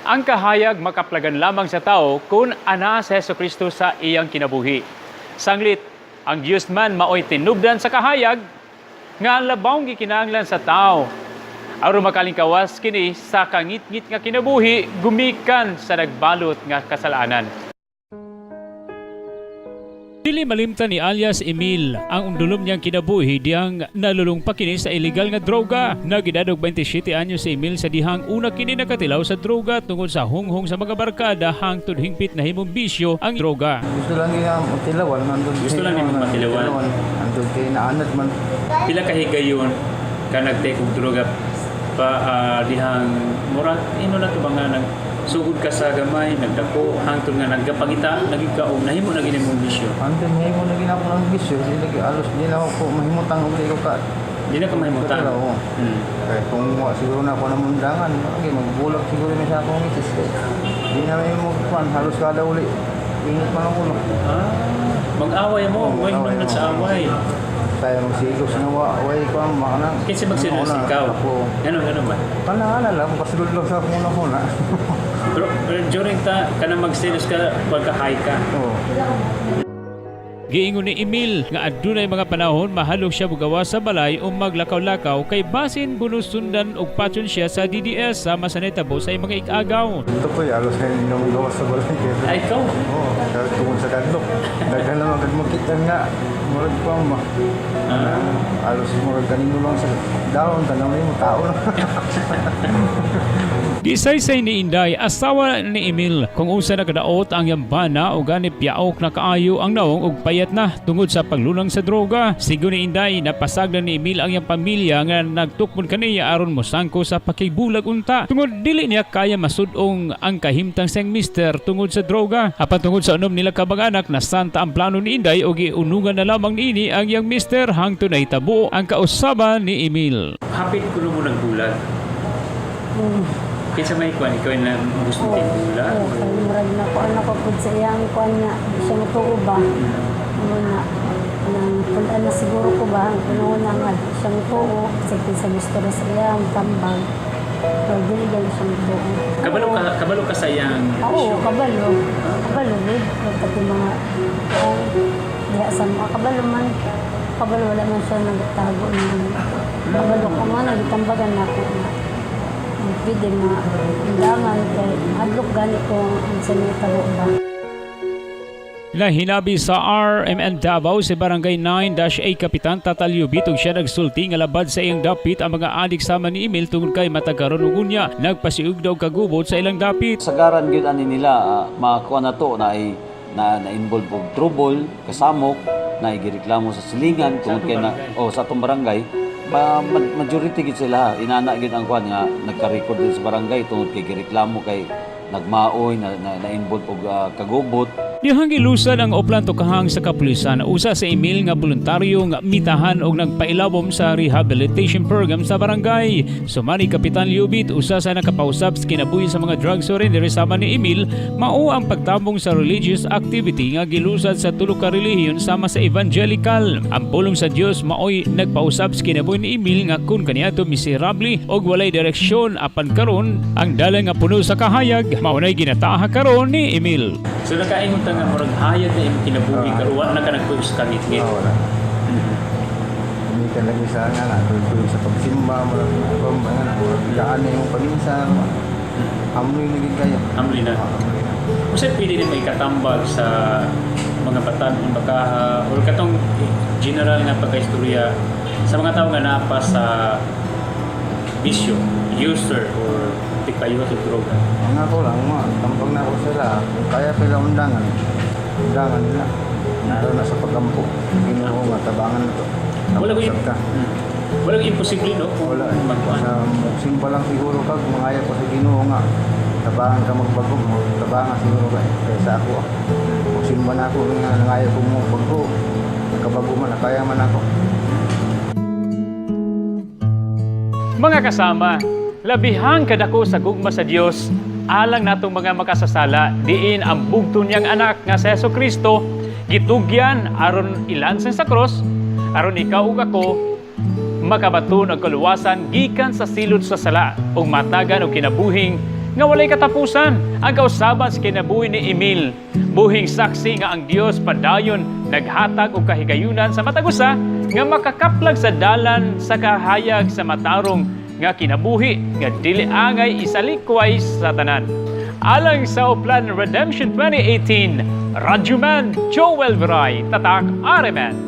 Ang kahayag makaplagan lamang sa tao kung ana sa Hesus Kristo sa iyang kinabuhi. Sanglit, ang Diyos man maoy tinubdan sa kahayag nga ang labawng gikinahanglan sa tao aron makalingkawas kini sa kangitngit nga kinabuhi gumikan sa nagbalot nga kasalanan. Dili malimtan ni alias Emil ang undulom niyang kinabuhi diyang nalulung pa kini sa illegal nga droga. Nag-edad og 27 anyos si Emil sa dihang una kini nakatilaw sa droga tungod sa hunghong sa mga barkada hangtod hingpit na himong bisyo ang droga. Gusto lang niya matilawan. Nandun Gusto lang niya matilawan. Nandun kay naanad man. Pila ka higayon ka nag-take og droga pa dihang murag ino na to ba nga nag sugod ka sa gamay, nagdako hangtod nga nagkapangita naging ka og nahimo na gini mong bisyo? Nandun mahimo na ginapon ang bisyo. Di lagi alos di na ako mahimutang og di ko ka. Di na ka mahimutang. Katilaw, oo. Kaya kung wa siguro na ako namundangan, okay, magbulag siguro ni sa akong misis. Kaya di na may mo kuan, halos kada uli. Init man ang ulo. Ah, mag-away mo, Oo, way mag-away man sa mo. away. Kaya magsilos nga wa, way kuan, maka na. Kinsa magsilos, ikaw? Ako. Ano ano ba? Kana lang, kasulod lang sa akong una-una. Pero during ta kanang magsilos ka, pagka-high ka. Oo. Giingon ni Emil nga adunay mga panahon mahalok siya mugawas sa balay o maglakaw-lakaw kay basin bunos sundan og patyon siya sa DDS sama sa netabo sa mga ikagaw. Ito po, alos kayo nung gawas sa balay. Kaya, Ay, ikaw? Oo, kaya tungkol sa kadlok. Daghan naman kag makita nga, murag pa ma. Alos murag kanino lang sa daon, tanaw mo, tao lang. Gisaysay ni Inday, asawa ni Emil, kung unsa nakadaot ang yambana o gani piyaok na kaayo ang naong og payat na tungod sa paglunang sa droga. Sigon ni Inday, napasagdan ni Emil ang iyang pamilya nga nagtukmon kaniya aron mosangko sa pakigbulag unta. Tungod dili niya kaya masudong ang kahimtang siyang mister tungod sa droga. Apan tungod sa unom nila ka mga anak, nasanta ang plano ni Inday o giunungan na lamang niini ang iyang mister hangtod nahitabo ang kausaban ni Emil. Hapit kuno mo nagbulag. Kinsa may kuan, ikaw na gusto Oo, bulag? oo, kay murag na kuan ako pud sa iyang kuan nga di siya mutuo ba. Mo na nang pulaan na siguro ko ba ang kuno na nga di siya mutuo sa kinsa gusto ra sa iyang tambag. Pero dili gani siya mutuo. Kabalo ka sa iyang Oo, kabalo. Kabalo gid. Pati mga kuan diha sa mga kabalo man. Kabalo, wala man siya nagtago ng kabalo ko man nagitambagan na ako na pwede ma undangan kay hadlok gani ko ang sa nahitabo ba. Nahinabi sa RMN Davao si Barangay 9-A Kapitan Tatalyo Bitog, siya nagsulti nga labad sa iyang dapit ang mga adik sama ni Emil tungod kay matagaron ug unya nagpasiug daw kagubot sa ilang dapit. Sagaran gyud ani nila makuha na to na ay na na-involve og trouble, kasamok, na gireklamo sa silingan tungod kay na oh, sa atong barangay majority gyud sila inana gyud ang kuan nga nagka-record din sa barangay tungod kay gireklamo kay nagmaoy na na-involve og kagubot. Dihang gilusan ang Oplan Tukahang sa kapulisan, usa sa Emil nga voluntaryo nga mitahan og nagpailawom sa rehabilitation program sa barangay. Sumani Kapitan Liubit, usa sa nakapausab sa kinabuhi sa mga drug surrender sama ni Emil, mao ang pagtabong sa religious activity nga gilusad sa tulo ka relihiyon sama sa Evangelical. Ang pulong sa Dios maoy nagpausab sa kinabuhi ni Emil nga kun kaniadto miserable og walay direksyon, apan karon ang dalan nga puno sa kahayag mao nay ginataha karon ni Emil. So nakaingon ta nga murag hayag na imong kinabuhi karon, wa na ka nagpuyo sa kangitngit. Oo, wala. Kumikan lagi sa nga na, tuloy sa pagsimba, murag nga na, murag gaan na yung paminsan. Amoy na gid kayo. Amli na. Oo, amoy na. Usa pwede ni may katambag sa mga batan bakaha or katong general nga pagkaistorya sa mga tao nga naa pa sa bisyo, user or tigpayuhat og droga? Ang ako lang, mga, tambag na ako sila. Kung kaya pila undangan, undangan nila. Lalo na sa pagkampo. Ginoo nga, tabangan na to. Wala ko Usap ka. Wala ko imposible, no, kung Wala eh. magkuan. Sa simba lang siguro ka, kung mangaya ko sa Ginoo nga, tabangan ka magbago, tabangan siguro ka eh. Kaya sa ako, ah. Kung simba na ako, nga nangaya ko mo bago, nakabago man, nakaya man ako. Mga kasama, labihang kadako sa gugma sa Dios alang natong mga makasasala diin ang bugto niyang anak nga si Hesus Kristo gitugyan aron ilansan sa cross aron ikaw ug ako makabaton og kaluwasan gikan sa silot sa sala ug matagan og kinabuhing nga walay katapusan. Ang kausaban sa kinabuhi ni Emil, buhing saksi nga ang Dios padayon naghatag og kahigayunan sa matag usa nga makakaplag sa dalan sa kahayag sa matarong nga kinabuhi nga dili angay isalikway sa tanan. Alang sa Oplan Redemption 2018, Radyoman Joel Viray, Tatak RMN.